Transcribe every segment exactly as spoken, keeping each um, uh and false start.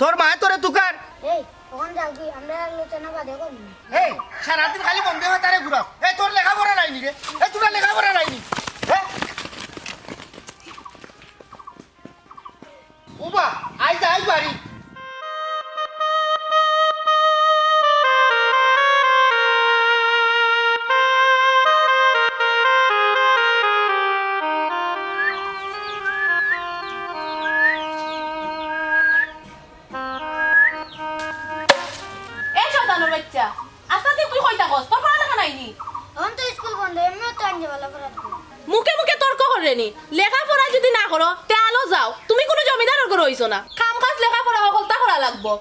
তোর মায়ে তোরে তুকার। এই, অখন যাও কি, আমরা আলোচনা বাদে করমু। এই, সারাদিন খালি বন্ধে হয়ে তারে ঘুরাও। এই, তোর লেখাপড়া নাই নি রে? এই, তোর লেখাপড়া নাই নি? হ্যাঁ? উবা, আই যা, আই বাড়ি। এ শয়তানর বাইচ্চা, আস্তা তুই কই থাকস? তোর পড়ালেখা নাই নি? অখন তো স্কুল বন্ধ, এমনেও তো আনজে বালা পড়া। মুখে মুখে তর্ক কররে নি। লেখাপড়া যুদি না করো, তে আলো যাও। তুমি কুনু জমিদারর ঘরো অইছো না। কাম কাজ লেখাপড়া হকলতা করা লাগবো।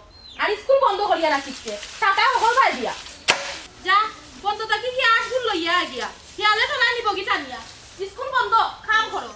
আর স্কুল বন্ধ করিয়া রাখিছে। টাকা হকল ভাই দিয়া। যা, বন্ধ থাকি কি আগুন লইয়া গিয়া। হিয়ালে তো না নিব গি টানিয়া। স্কুল বন্ধ, কাম করো।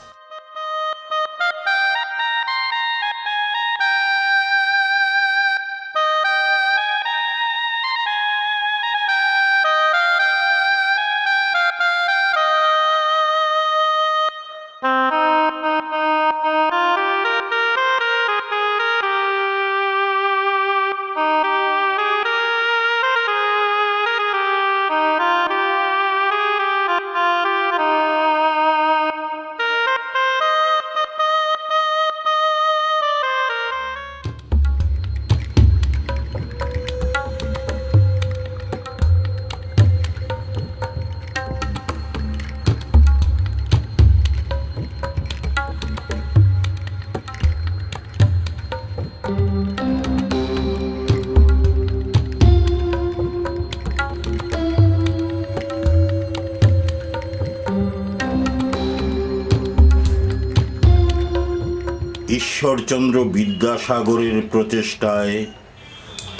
ঈশ্বরচন্দ্র বিদ্যাসাগরের প্রচেষ্টায়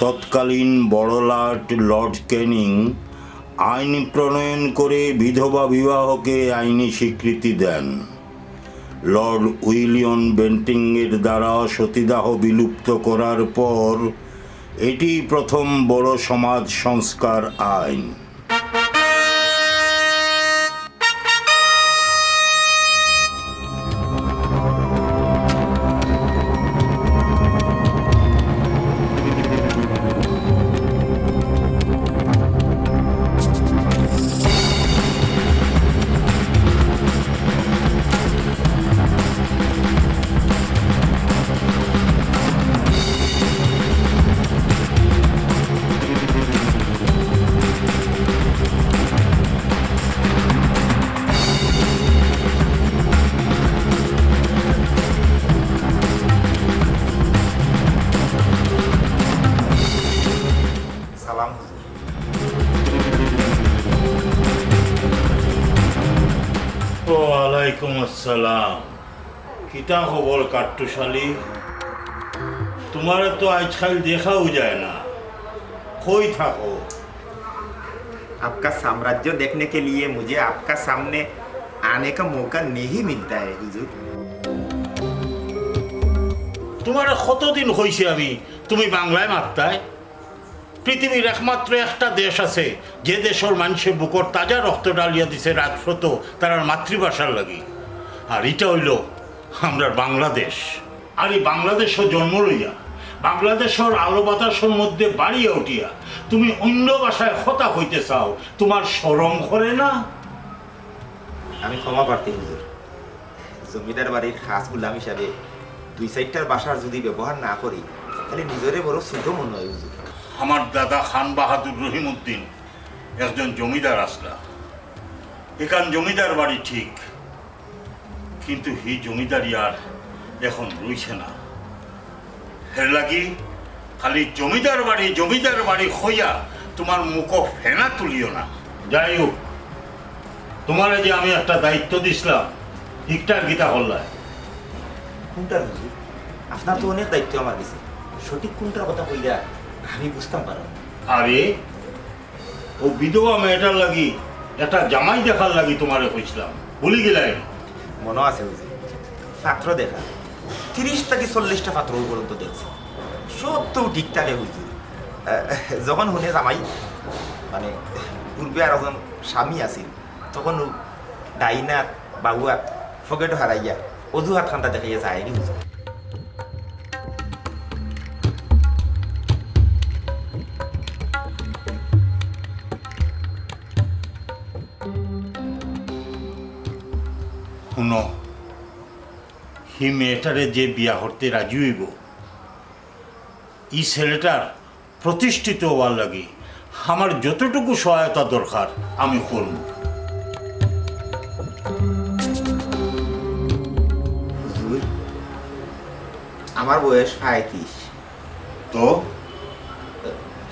তৎকালীন বড়লাট লর্ড ক্যানিং আইন প্রণয়ন করে বিধবা বিবাহকে আইনি স্বীকৃতি দেন। লর্ড উইলিয়ম বেন্টিংয়ের দ্বারা সতীদাহ বিলুপ্ত করার পর এটি প্রথম বড় সমাজ সংস্কার আইন। সালাম হুজুর। ওয়ালাইকুম আসসালাম। কিতা খবর কাট্টুশালী? তুমারে তো আইজকাইল দেখাও যায় না, কই থাকো? आपका साम्राज्य देखने के लिए मुझे आपका सामने आने का मौका नहीं मिलता है हुजूर। তুমারে কতদিন কইছি আমি, তুমি বাংলায় মাততায়? পৃথিবীর একমাত্র একটা দেশ আছে, যে দেশর মানষে বুকর তাজা রক্ত ঢালিয়া দিছে রাজপথো তারার মাতৃভাষার লাগি। আর ইটা অইলো আমরার বাংলাদেশ। আর ই বাংলাদেশো জন্ম লইয়া, বাংলাদেশর আলো বাতাসর মধ্যে বাড়িয়া উঠিয়া, তুমি অইন্য ভাষায় কথা কইতে চাও, তুমার শরম করে না? আমি ক্ষমা প্রার্থী হুজুর। জমিদার বাড়ির খাস গুলাম হিসাবে দুই চাইরটার ভাষার যুদি ব্যবহার না করি, তাইলে নিজরে বড় ছোট মনে অয় হুজুর। আমার দাদা খান বাহাদুর রহিমউদ্দিন একজন জমিদার আছলা। ইখান জমিদার বাড়ি ঠিক, কিন্তু হি জমিদারি আর এখন রইছে না। এরলাগি খালি জমিদার বাড়ি, জমিদার বাড়ি কইয়া তুমার মুখো ফেনা তুলিও না। যাই হোক, তুমারে যে আমি একটা দায়িত্ব দিছলাম, ইকটার কিতা করলায়? কুনটার হুজুর? আপনার তো অনেক দায়িত্ব আমার গেছে, সঠিক কুনটার কথা কইরা আমি বুঝতাম পারলাম না। আরে, অউ বিধবা মেয়েটার লাগি একটা জামাই দেখার লাগি তুমারে কইছলাম, ভুলি গেলায়? মনো আছে হুজুর, পাত্র দেখা, তিরিশ থাকি চল্লিশটা পাত্র পর্যন্ত দেখছি, সব তো ঠিক থাকে হুজুর। আহ, যখন হুনে জামাই, মানে, পূর্বে আর একজন স্বামী আছিল, তখন অউ ডাইন আত, বাউ আত পকেটো হারাইয়া অজুহাত খান্তা দেখাইয়া যায়গি হুজুর। এই মেয়েটারে যে বিয়া করতে রাজি অইবো, ই ছেলেটার প্রতিষ্ঠিত অওয়ার লাগি আমার যতটুকু সহায়তা দরকার আমি করমু। হুজুর, আমার বয়স পঁয়ত্রিশ। তো?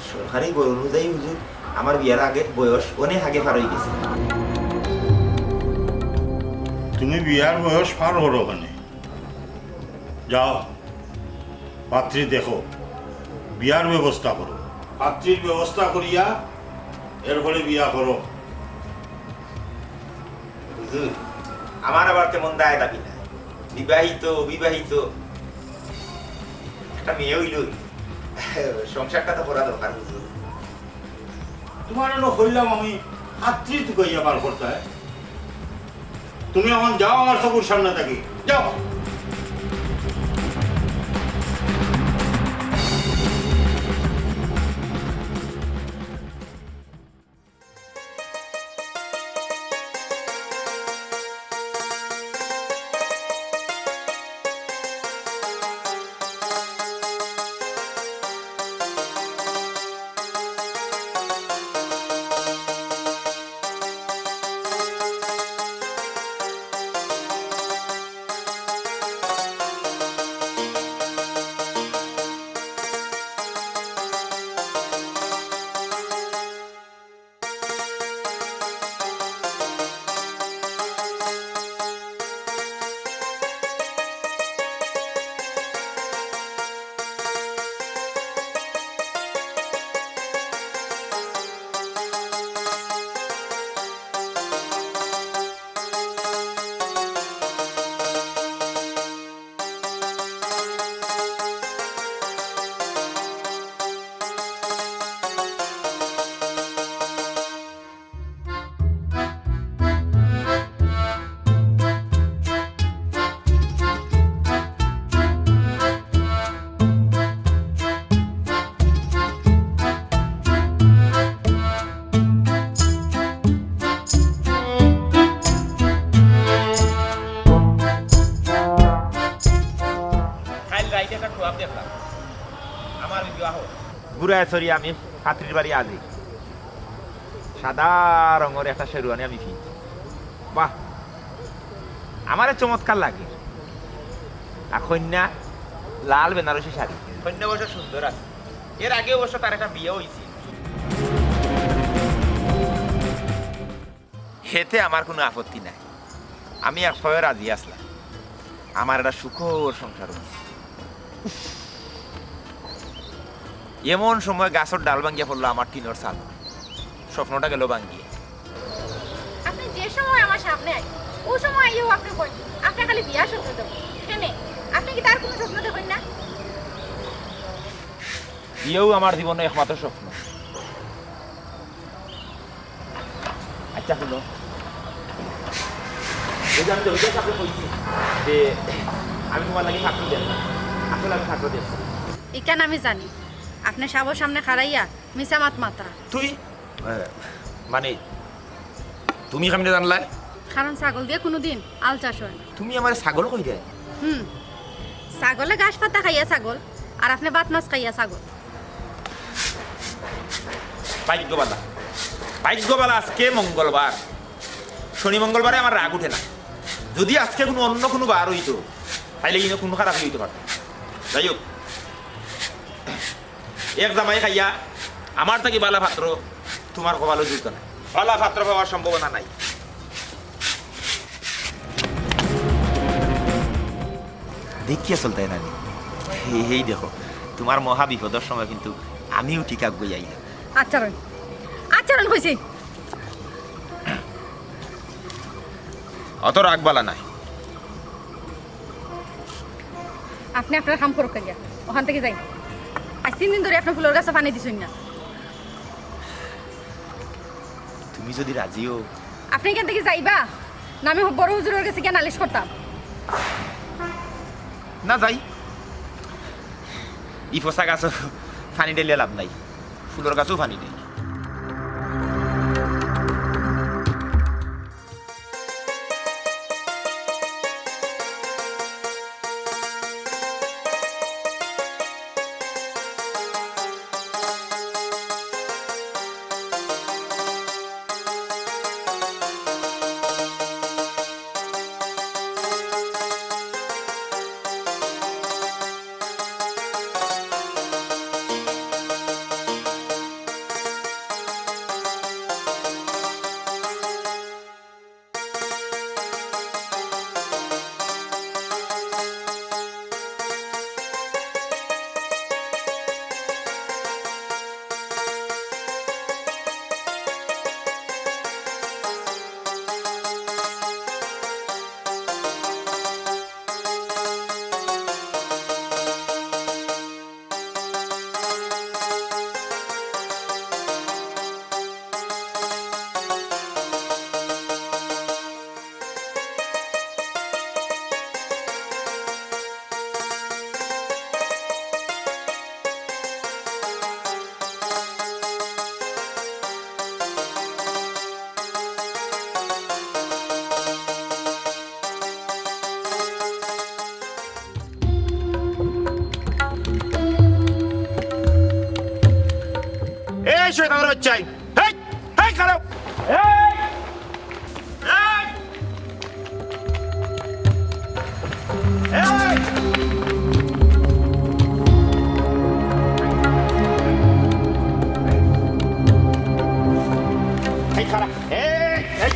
সরকারি গড় অনুযায়ী হুজুর, আমার বিয়ার আগে বয়স অনেক আগে পার অই গেছে। তুমি বিয়ার বয়স পার করো কেনে? যাও, পাত্রী দেখো, বিয়ার ব্যবস্থা করো। পাত্রীর ব্যবস্থা করিয়া এরপরে বিয়া করো। হুজুর, আমার আবার তেমন দায় দাবি নাই। বিবাহিত, অবিবাহিত, একটা মেয়ে অইল, সংসারটা তো করা দরকার হুজুর। তুমারে না কইলাম আমি পাত্রী তুকাইয়া বার করতায়। তুমি অখন যাও আমার চকুর সামনে থাকি, যাও। কাইল রাইতে একটা খুয়াব দেখলাম, আমার বিবাহ। ঘুরায় চড়িয়া আমি পাত্রীর বাড়ি আজি। সাদা রঙর একটা শেরওয়ানি আমি ফিনছি। বাহ, আমারে চমৎকার লাগে। আর কইন্যা লাল বেনারসি শাড়ি। কইন্যা অবশ্য সুন্দর আছে, এর আগে অবশ্য তার একটা বিয়া অইছে। হেতে আমার কুনু আপত্তি নাই, আমি এক পয়ও রাজি আছলাম। আমার একটা সুখর সংসার অইছে। এমন সময় গাছর ডাল ভাঙ্গিয়া পড়লো আমার টিনর চাল, স্বপ্নটা গেল ভাঙ্গিয়া। আপনি যে সময় আমার সামনে আইন, অউ সময় আইয়াও আপনি কইন, আপনি খালি বিয়ার স্বপ্ন দেখইন। কেনে? আপনি কিতা আর কুনু স্বপ্ন দেখইন না? বিয়াউ আমার জীবনর একমাত্র স্বপ্ন। আচ্ছা, হুনো, অউ যে আমি জমিদার সাবরে কইছি যে আমি তুমার লাগি পাত্র দেখমু, আসলে আমি পাত্র দেখছি। ইখান আমি জানি, আপনে সাবর সামনে খাড়াইয়া মিছা মাত মাতরা। তুই, আহ, মানে, তুমি কেমনে জানলায়? কারণ ছাগল দিয়া কুনুদিন আল চাষ অয় না। তুমি আমারে ছাগল কইরায়? হুম, ছাগলে ঘাস পাতা খাইয়া ছাগল, আর আপনে ভাত মাছ খাইয়া ছাগল। ভাগ্য ভালা, ভাগ্য ভালা, আজকে মঙ্গলবার, শনি মঙ্গলবারে আমার রাগ উঠে না। যদি আজকে কুনু অন্য কুনু বার অইতো, তাইলে ইনো কুনু খারাপ অইতো পারতো। যাই হোক, এক জামাই খাইয়া আমার থাকি ভালা পাত্র তুমার কপালো জুটতো না, ভালা পাত্র পাওয়ার সম্ভাবনা নাই। দেখিয়া চলতায় নানি। এই, এই দেখো, তুমার মহা বিপদর সময় কিন্তু আমিও ঠিক আগুয়াই আইলাম। আচ্ছা রইন, আচ্ছা রইন কইছি। অত রাগ ভালা নায়। আপনে আপনার কাম করউক্কা গিয়া, অখান থাকি যাইন। আইজ তিন দিন ধরি আপনে ফুলর গাছো পানি দিছইন না। তুমি যদি রাজি অও। আপনে ইখান থাকি যাইবা? না আমি বড় হুজুরর গেছে গিয়া নালিশ করতাম? না যাই, ই পচা গাছো পানি ঢালিয়া লাভ নাই, ফুলর গাছো পানি ঢালি। চাই। এই, এই, খারাপ। এই, এই, এই। এই, খারাপ। এই, এই।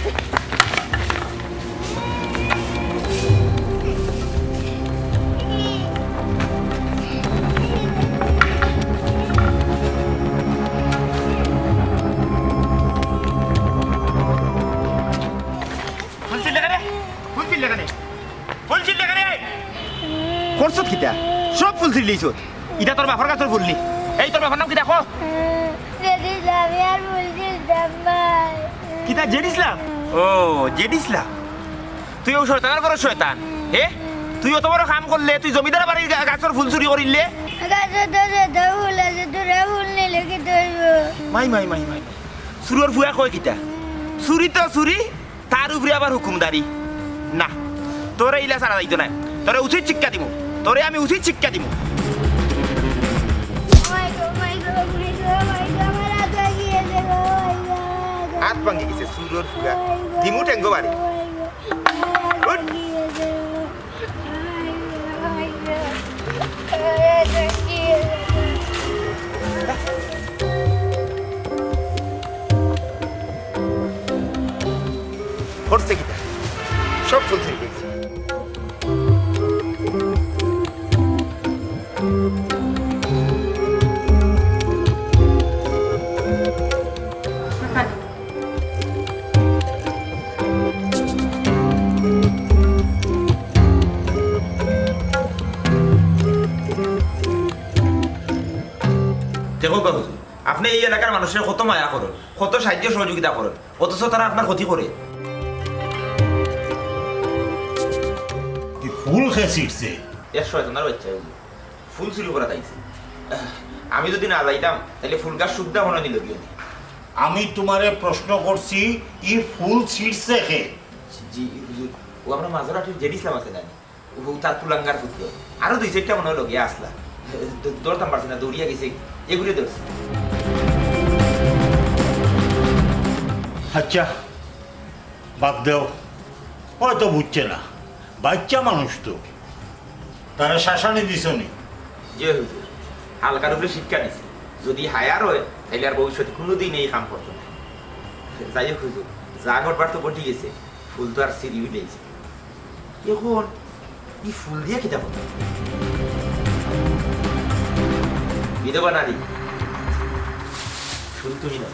ফুল ছিঁড়লে কেনে? ফুল ছিঁড়লে কেনে? ফুল ছিঁড়লে কেনে? করছত কিতা? সব ফুল ছিঁড়লিছস। ইটা তোর বাপর গাছর ফুল নি? এই তোর বাপর নাম কিতা ক? জেড ইসলাম, আমি আর ফুল ছিঁড়তাম নায়। কিতা জেড ইসলাম? ও, জেড ইসলাম। তুই অউ শয়তানর ঘরর শয়তান, হে? তুই অত বড় কাম করলে, তুই জমিদার বাড়ির গা-, গাছর ফুল চুরি করিলে? গাছত তো যত ফুল আছে, তোরা ফুল নিলে কিতা অইবো? মাই, মাই, মাই, মাই। চুরর ফুয়া কয় কিতা? চুরি তো চুরি, তার উপরে আবার হুকুমদারি। না, তোরে ইলা ছাড়া যাইতো নায়। তোরে উচিত শিক্ষা দিমু, তোরে আমি উচিত শিক্ষা দিমু। হাত ভাঙ্গি গেছে চুরর ফুয়া। দিমু ঠেঙ্গো বাড়ি। উঠ। করছে কিতা? সব ফুল ছিঁড়ি গেছে। দেখো বা হুজুর, আপনে এই এলাকার মানুষরে কত মায়া করইন, কত সাহায্য সহযোগিতা করইন, অথচ তারা আপনার ক্ষতি করে। ই ফুল কে ছিঁড়ছে? এক শয়তানর বাইচ্চা হুজুর। ফুল চুরি করাত আইছে। আমি যুদি না যাইতাম, তাইলে ফুল গাছ শুদ্ধা মনে নিল গিয়ে। আমি তুমারে প্রশ্ন করছি, ই ফুল ছিঁড়ছে কে? জি হুজুর, অউ আমরার মাজরাটির জেড ইসলাম আছে না নি? অউ তার কুলাঙ্গার পুত্র। আরো দুই চাইরটা মনে অয় লগে আছলা। দ-, ধরতাম পারছি না, দৌড়িয়া গেছে। এগুরে ধরছি। আচ্ছা, বাদ দেও, অয়তো বুঝছে না, বাইচ্চা মানুষ তো, তারে শাসানি দিছো নি? জি হুজুর, হালকার উপরে শিক্ষা দিছি, যুদি হায়ার অয়, তাইলে আর ভবিষ্যতে কুনুদিন এই কাম করতো না। যাই হোক হুজুর, যা ঘটবার তো ঘটি গেছে, ফুল তো আর ছিঁড়ি উঠে গেছে। এখন ই ফুল দিয়া কিতা করতাম? বিধবা নারী, ফুল তুমি নাও।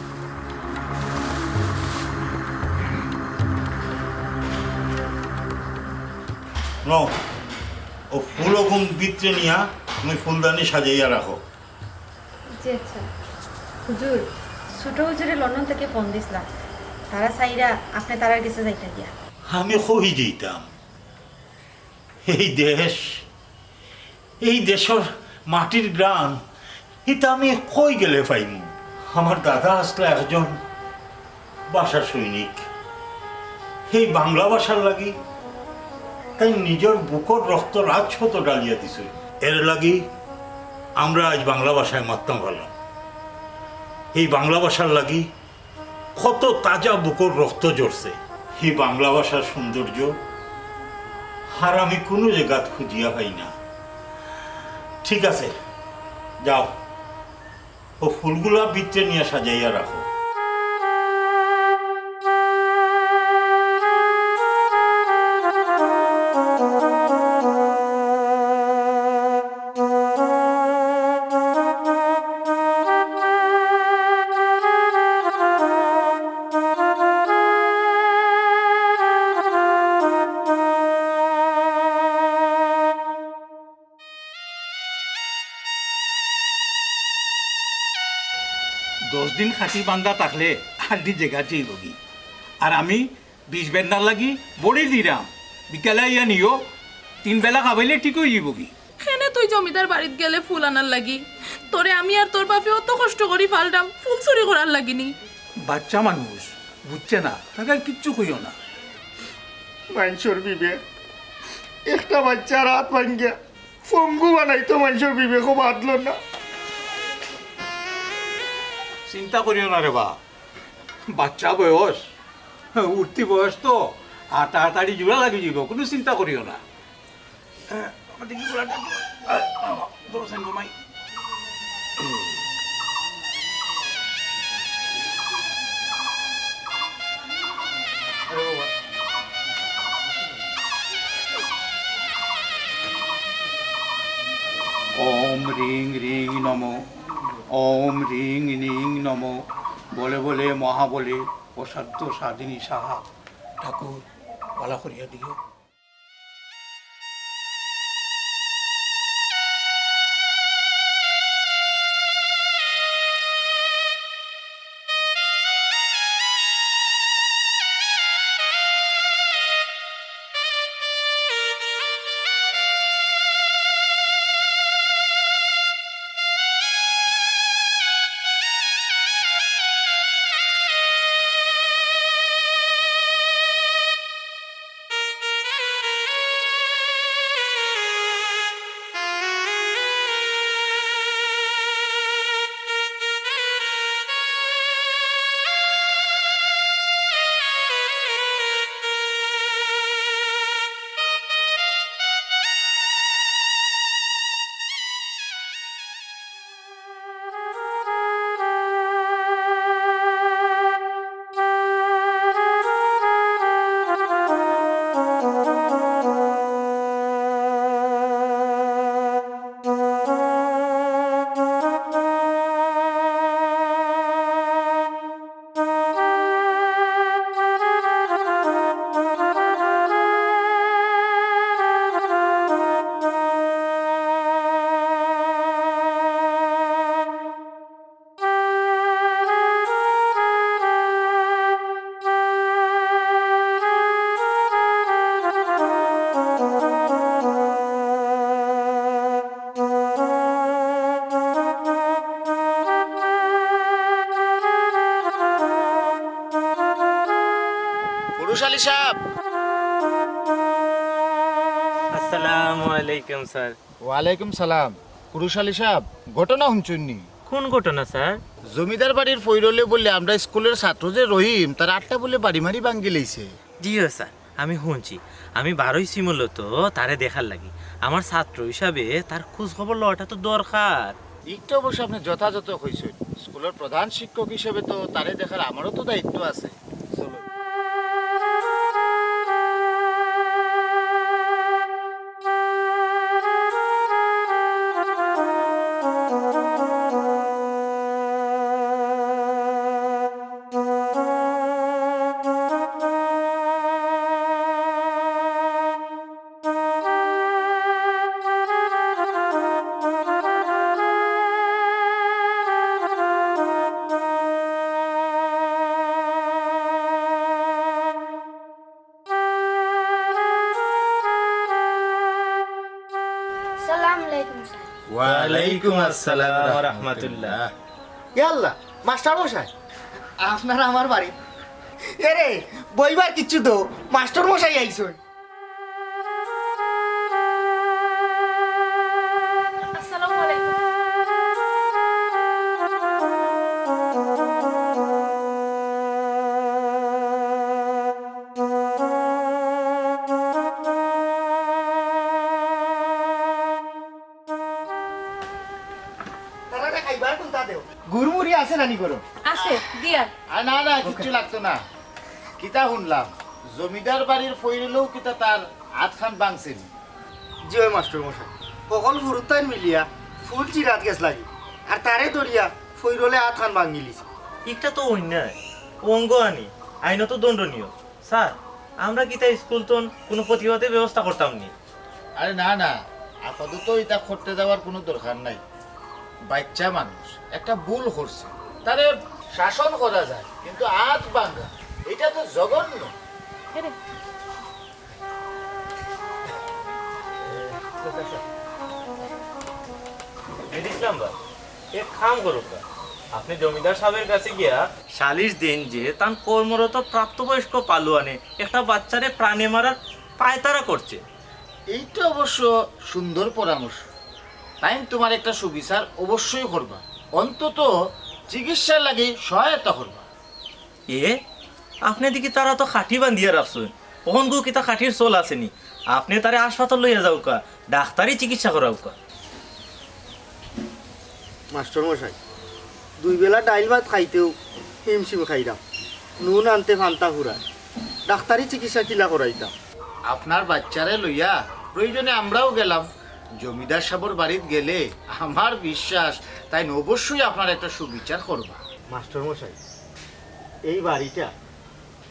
নও, অউ ফুল অগুন ভিতরে নিয়া তুমি ফুলদানি সাজাইয়া রাখো। জি আচ্ছা। হুজুর, ছোট হুজুরে লন্ডন থাকি ফোন দিছলা। তারা চাইরা আপনে তারার গেছে যাইতা গিয়া। আমি কই যাইতাম? এই দেশ, এই দেশর মাটির ঘ্রাণ, ইতা আমি কই গেলে পাইমু? আমার দাদা আছলা একজন ভাষা সৈনিক। এই বাংলা ভাষার লাগি তাইন নিজর বুকর রক্ত রাজপথো ঢালিয়া দিছইন। এর লাগি আমরা আইজ বাংলা ভাষায় মাততাম পারলাম। এই বাংলা ভাষার লাগি কত তাজা বুকর রক্ত ঝরছে। এই বাংলা ভাষার সৌন্দর্য আর আমি কুনু জাগাত খুঁজিয়া পাই না। ঠিক আছে, যাও, অউ ফুলগুলা ভিতরে নিয়া সাজাইয়া রাখো। দশ দিন খাটি বান্ধা থাকলে আলটি জেগা যাইবগি। আর আমি বিষ বেদনার লাগি বড়ি দিরাম, বিকালে আইয়া নিও, তিন বেলা খাবাইলে ঠিক অইযিবগি। কেনে তুই জমিদার বাড়িত গেলে ফুল আনার লাগি? তোরে আমি আর তোর বাপে অত কষ্ট করি পালরাম, ফুল চুরি করার লাগি নি? বাচ্চা মানুষ, বুঝছে না, তাকে আর কিচ্ছু কইও না। মাইনষর বিবেক, একটা বাচ্চার আত ভাঙ্গিয়া পঙ্গু বানাইতো মাইনষর বিবেকও বাঁচলো না। চিন্তা করিও না রে বা, বাচ্চা বয়স, উঠতি বয়স তো, আর তাড়াতাড়ি জোড়া লাগি যাইবো, কুনু চিন্তা করিও না। হ্যাঁ, আমার দেখি গোলাটা, আহ, ধরো সেন ঘুমাই। আরে বাবা। ওম রিং রিং নমো, ওম রিং রিং নমো, বলে বলে মহাবলে অসাধ্য সাধিনী সাহা। ঠাকুর, ভালা করিয়া দিও। পুরুষ আলী সাহেব। আসসালামু আলাইকুম স্যার। ওয়ালাইকুম সালাম। পুরুষ আলী সাহেব, ঘটনা হুনছইন নি? কোন ঘটনা স্যার? জমিদার বাড়ির ফইরলে বুলে আমরার স্কুলর ছাত্র যে রহিম, তার আতটা বুলে বাড়ি মারি ভাঙ্গিলাইছে। জি অয় স্যার, আমি হুনছি। আমি বারইছি মূলত তারে দেখার লাগি। আমার ছাত্র হিসাবে তার খোঁজ খবর লওয়াটা তো দরকার। ইকটা অবশ্য আপনে যথাযথ কইছইন। স্কুলর প্রধান শিক্ষক হিসাবে তো তারে দেখার আমারও তো দায়িত্ব আছে। চলো। সালাম আলাইকুম স্যার। ওয়ালাইকুম আসসালাম ওয়া রাহমাতুল্লাহ। ইয়া আল্লাহ, মাস্টার মশাই, আপনারা আমার বাড়ি। এরে, বইবার কিচ্ছু দেও, মাস্টার মশাই আইছইন। আসসালামু আলাইকুম। তারারে খাইবার কুনতা দেও। গুড়মুড়ি আছে নানি ঘরো? আছে, দিয়ার। আ, না, না, কিচ্ছু লাগতো না। কিতা হুনলাম, জমিদার বাড়ির ফইরলেও কিতা তার আতখান ভাঙছে নি? জি অয় মাস্টার মশাই, হকল ফুরুতাইন মিলিয়া ফুল চিরাত গেছলাগি, আর তারে ধরিয়া ফইরলে আতখান ভাঙ্গিলিছে। ইকটা তো অন্যায়, অঙ্গহানি, আইনত দণ্ডনীয়। স্যার, আমরা কিতা ইস্কুল থন কুনু প্রতিবাদর ব্যবস্থা করতাম নি? আরে না, না, আপাতত ইতা করতে যাওয়ার কুনু দরকার নাই। বাইচ্চা মানুষ একটা ভুল করছে, তারে শাসন করা যায়, কিন্তু আত ভাঙ্গা, ইটা তো জঘন্য। এরে। মেহেদি ইসলাম ভাই, এক কাম করউক্কা, আপনে জমিদার সাবর কাছে গিয়া সালিশ দেইন যে তান কর্মরত প্রাপ্তবয়স্ক পালোয়ানে একটা বাইচ্চারে প্রাণে মারার পায়তারা করছে। ইটা অবশ্য সুন্দর পরামর্শ। তাইন তুমার একটা সুবিচার অবশ্যই করবা। অন্তত চিকিৎসার লাগি সহায়তা করবা। এ, আপনে দেখি তারা তো খাটি বান্ধিয়া রাখছইন, অখন গু কিতা খাটির চল আছেনি? আপনে তারে হাসপাতাল লইয়া যাউক্কা, ডাক্তারি চিকিৎসা করাউক্কা। মাস্টর মশাই, দুই বেলা ডাইল ভাত খাইতেউ হিমশিম খাইরাম, নুন আনতে ফান্তা ফুরায়, ডাক্তারি চিকিৎসা কিলা করাইতাম? আপনার বাচ্চারে লইয়া প্রয়োজনে আমরাও গেলাম। জমিদার সাবর বাড়িত গেলে আমার বিশ্বাস তাইন অবশ্যই আপনার একটা সুবিচার করবা। মাস্টর মশাই, এই বাড়িটা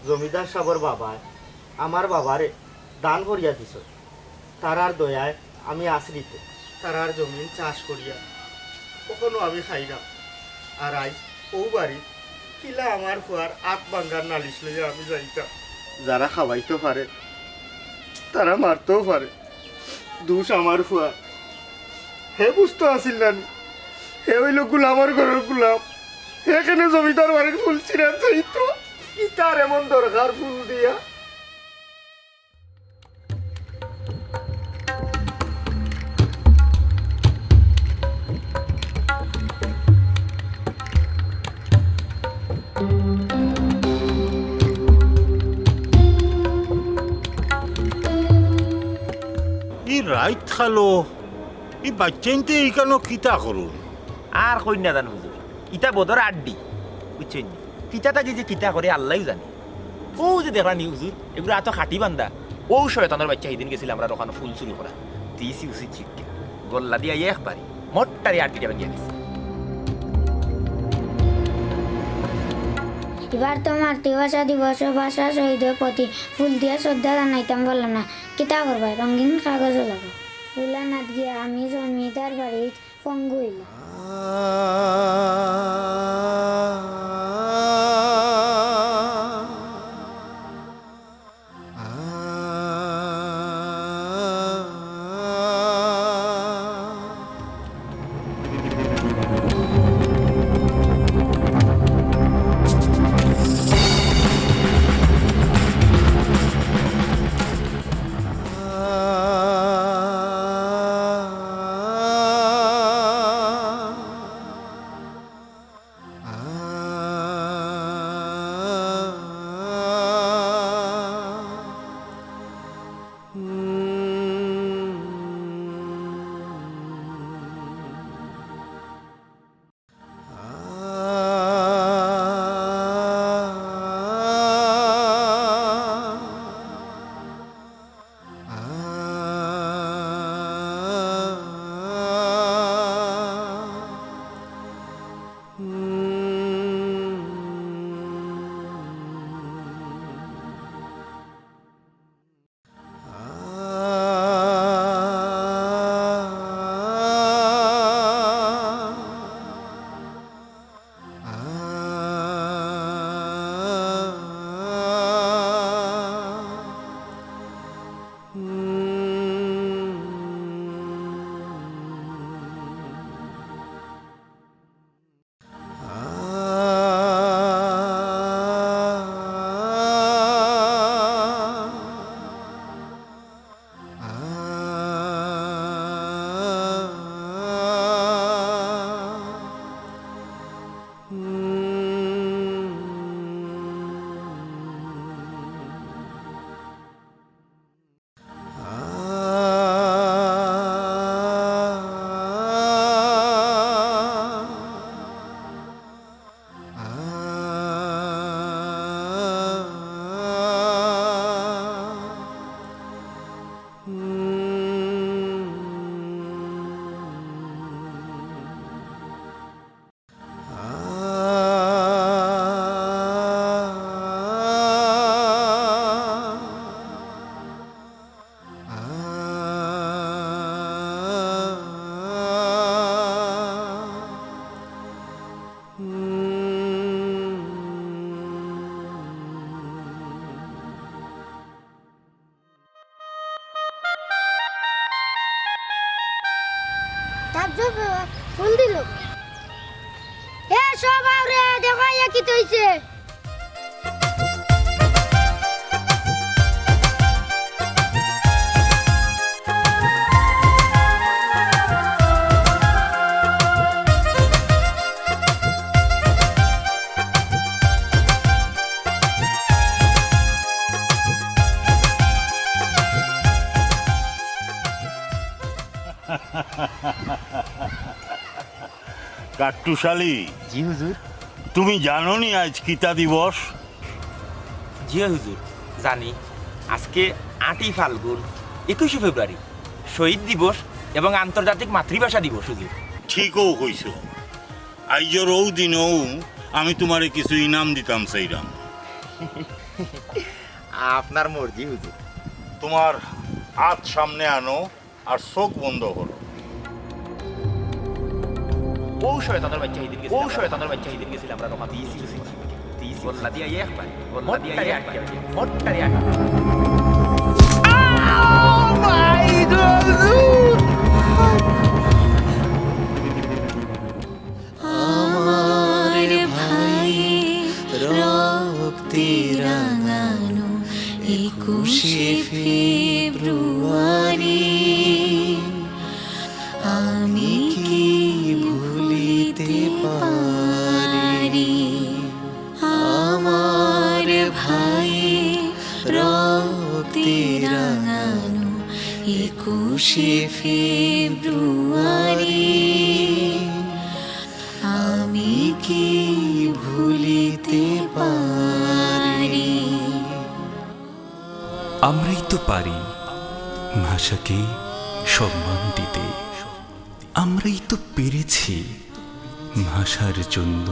জমিদার সাবর বাবায় আমার বাবারে দান করিয়া দিছইন। তারার দয়ায় আমি আশ্রিত। তারার জমিন চাষ করিয়া অখনো আমি খাইরাম। আর আইজ অউ বাড়িত কিলা আমার ফুয়ার আত ভাঙ্গার নালিশ লইয়া আমি যাইতাম। যারা খাওয়াইতো পারে, তারা মারতেও পারে। দুষ আমার ফুয়ার। হে বুঝতো আছিল না নি? হে অইলো গুলামর ঘরর গুলাম। হে কেনে জমিদার বাড়ির ফুল ছিঁড়া চাইতো? কিতার এমন দরকার ফুল দিয়া? ই রাইত খালো, ই বাচ্চাইন্তে ইখানো কিতা করইন? আর কইন না জান হুজুর, ইতা বদর আড্ডি, বুঝছইন নি? কিতা থাকি যে কিতা করে আল্লায়উ জানে। অউ যে দেখরা নি হুজুর, এগুর আতো খাটি বান্ধা। অউ শয়তানর বাইচ্চা হিদিন গেছিল আমরার অখানো ফুল চুরি করা। দিছি উচিত শিক্ষা। গল্লা দিয়া একবারে। মোট্টারে আড্ডিটা ভাঙ্গিয়া গেছে। এবার তো মাতৃভাষা দিবস ও ভাষা শহীদর প্রতি ফুল দিয়া শ্রদ্ধা জানাইতাম পারলাম না। কিতা করবায়, রঙিন কাগজও লাগে। ফুল আনাত গিয়া আমি জমিদার বাড়িত পঙ্গু অইলাম। তাজ্জুব ফোন দিল। এ সব আউরে, দেখো ইয়া কিতা অইছে। কাট্টুশালী, জি হুজুর। তুমি জানো নি আইজ কিতা দিবস? জি হুজুর, জানি। আজকে আটই ফাল্গুন, একুশে ফেব্রুয়ারি, শহীদ দিবস এবং আন্তর্জাতিক মাতৃভাষা দিবস হুজুর। ঠিকউ কইছো। আইজর অউ দিনউ আমি তুমারে কিছু ইনাম দিতাম চাইরাম। আপনার মর্জি হুজুর। তুমার আত সামনে আনো আর চউখ বন্ধ করো। ও শয়তানের বাচ্চা, হিদিন গেছিল, ও শয়তানের বাচ্চা, হিদিন গেছিল, আমরা রোখা দিয়েছি, দিয়েছি। বল্লা দিয়া একবার, বল্লা দিয়া একবার, মোট্টারে একবার। আমার ভাইয়ের রক্তে রাঙানো একুশে ফেব্রুয়ারি, আমি কি ভুলিতে পারি? আমার ভাইয়ের রক্তে রাঙানো একুশে ফেব্রুয়ারি, আমি কি ভুলিতে পারি? আমরাই তো পারি ভাষাকে সম্মান দিতে, আমরাই তো পেরেছি ভাষার জন্য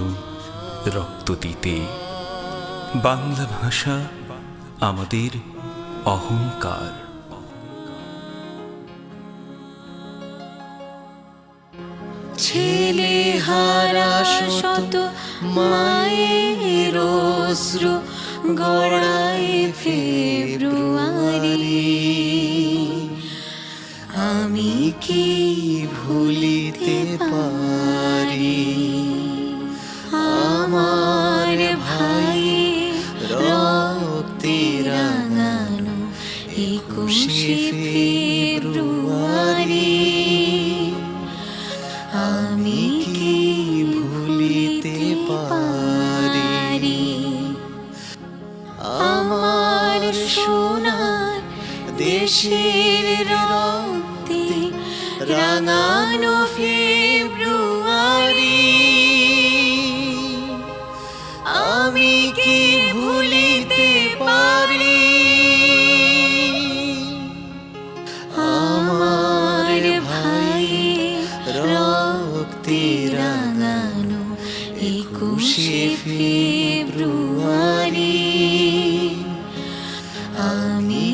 রক্ত দিতে। বাংলা ভাষা আমাদের অহংকার। ছেলে হারা শত মায়ের অশ্রু গড়ায় ফেব্রুয়ারি, আমি কি ভুলিতে পারি? আমার ভাইয়ের রক্তে রাঙানো একুশে ফেব্রুয়ারি, আমি কি ভুলিতে পারি? আমার সোনার দেশের রক্তে রাঙানো ফেব্রুয়ারি, আমি কি ভুলিতে পারি? আমার ভাইয়ের রক্তে রাঙানো একুশে ফেব্রুয়ারি, আমি